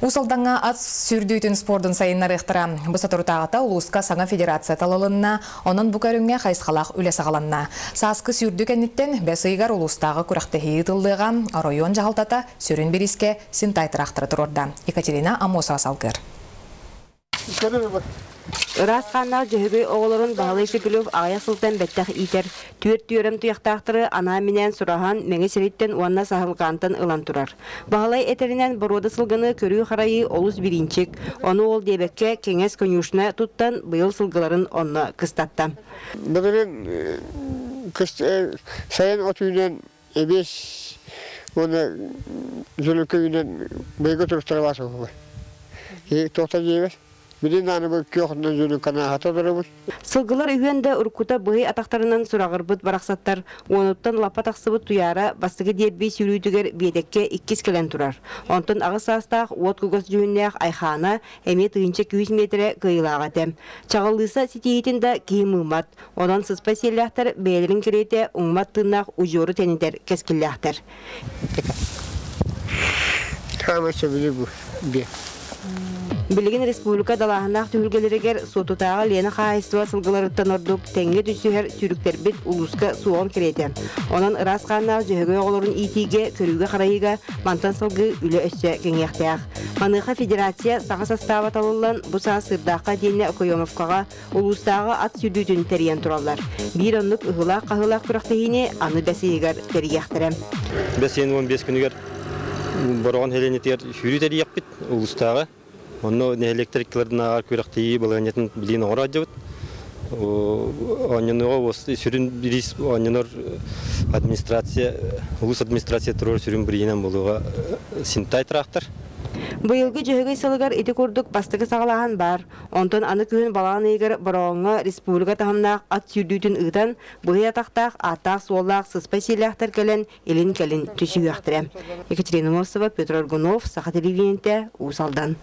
Уус Алдаҥҥа ат сүүрдүүтүн спордун сайыннарыахтара. Бу соторутааҕыта улууска саҥа федерация талылынна, онон бу көрүҥҥэ хайысхалаах үлэ саҕаланна. Сааскы сүүрдүү кэнниттэн бэс ыйыгар улуустааҕы күрэхтэһии ыытыллыаҕа, оройуон дьаһалтата сүрүн бириискэ Синтай тыраахтары туруорда. Екатерина Амосова салгыыр. Ыраас хааннаах Дьөһөгөй оҕолорун Баһылай Шепелев аҕыйах сылтан бэттэх иитэр. Түөрт түөрэм туйахтаахтары анаан-минээн сураһан, Мэҥэ сириттэн уонна Саһылҕаантан ылан турар. Баһылай этэринэн, боруода сылгыны көрүү-харайыы олус бириинчик. Ону ол диэбэккэ, кэҥэс конюшня туттан, быйыл сылгыларын онно кыстатта. Былырыын сайын от үүнэн эбиэс уонна дьөлөкөйүнэн быйгы туруктара баар суолугар. Туохта диэбэт. Билин аны бу күөх дьөлөкөнааһата олоробут. Сылгылар үһүөн да уруккута быһый атахтарынан сураҕырбыт барахсаттар уонуттан лаппа тахсыбыт Туйаара бастакы диэрби сүүрүүтүгэр биэтэккэ иккис кэлэн турар. Онтон аҕыс саастаах уот кугас дьүһүннээх Айхаана эмиэ 1100 миэтэрэ кыайыылаах этэ. Чаҕыллыыса ситиһиитин да киһи мыыммат. Онон сыспай сиэллээхтэр бэйэлэрин кэриэтэ уҥмат тыыннаах удьуору тэнитэр кэскиллээхтэр. Хаама сөбүлүү бу биэ. Билигин республика далааһыннаах түһүлгэлэригэр Суотутааҕы Лена хаһаайыстыба сылгыларыттан ордук тэҥҥэ түсүһэр сүүрүктэрбит улууска суоҕун кэриэтэ. Онон ыраас хааннаах Дьөһөгөй оҕолорун иитиигэ, көрүүгэ-харайыыга мантан салгыы үлэ өссө кэҥиэхтээх. Маныаха федерация саҥа састааба талыллан, бу саас Сырдаахха итиэннэ Окоемовкаҕа улуустааҕы ат сүүрдүүтүн тэрийэн тураллар. Биир оннук ыһыылаах-хаһыылаах күрэхтэһиини аны бэс ыйыгар тэрийиэхтэрэ. Бэс ыйын 15 күнүгэр Бороҕон нэһилиэнньэтигэр сүүрүү тэрийиэхпит улуустааҕы. Онно нэһилиэктэр иккилэринээҕэр күрэхтэһии балаһыанньатын билигин оҥоро сылдьабыт. Оонньонуоҕа сүрүн бириис оонньонор администрация, улуус администрация туруор сүрүн бирииһинэн буолуоҕа Синтай трактор. Быйылгы Дьөһөгөй сылыгар ити курдук бастакы саҕалааһын баар. Онтон аны күһүн балаҕан ыйыгар Бороҕоҥҥо республика таһымнаах ат сүүрдүүтүн ыытан, быһый атахтаах, ааттаах-суоллаах сыспай сиэллээхтэр кэлэн илин-кэлин түсүһүөхтэрэ. Екатерина Мосова, Петр Аргунов, Саха телевидениетэ, Уус Алдан.